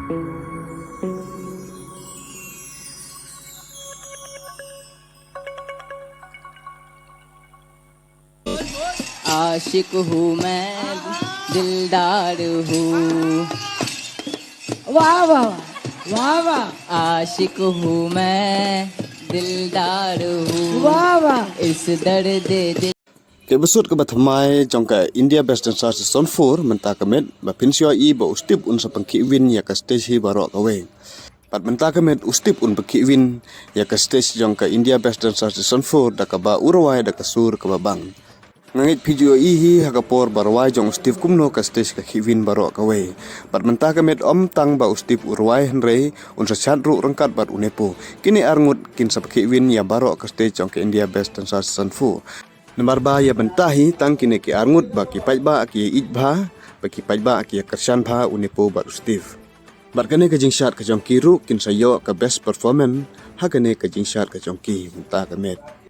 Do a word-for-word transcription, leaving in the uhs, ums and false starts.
आशिक हूँ मैं, दिलदार हूँ। वाह, वाह, वाह, वाह, वाह। आशिक हूँ मैं, दिलदार हूँ। वाह, वाह। इस दर्द दिल Ka episode kaba thymmai jong ka India Best Dancer Season four mynta ka miet ba phin sa ïohi ba u Steve un sa pynkhih win ïa ka stage hi baroh kawei. Bad mynta ka miet u Steve un pynkhih win ïa ka stage jong ka India Best Dancer Season four da kaba u rwai da ka sur kaba bang. Nga ngeit phi ju ïohi hi ha ka por ba rwai jong u Steve kumno ka stage ka khih win baroh kawei. Bad mynta ka miet ym tang ba u Steve u rwai hynrei un sa shad ruh ryngkat bad u Nepo. Kine arngut kin sa pynkhih win ïa baroh ka stage jong ka India Best Dancer Season four. Namar ba ïa bynta hi tang kine ki arngut ba ki paidbah ki ïeit bha, ba ki paidbah ki ïa kyrshan bha u Nepo bad u Steve. Bad kane ka jingshad ka jong ki ruh kin sa ïoh ka best performance ha kane ka jingshad ka jong ki mynta ka miet.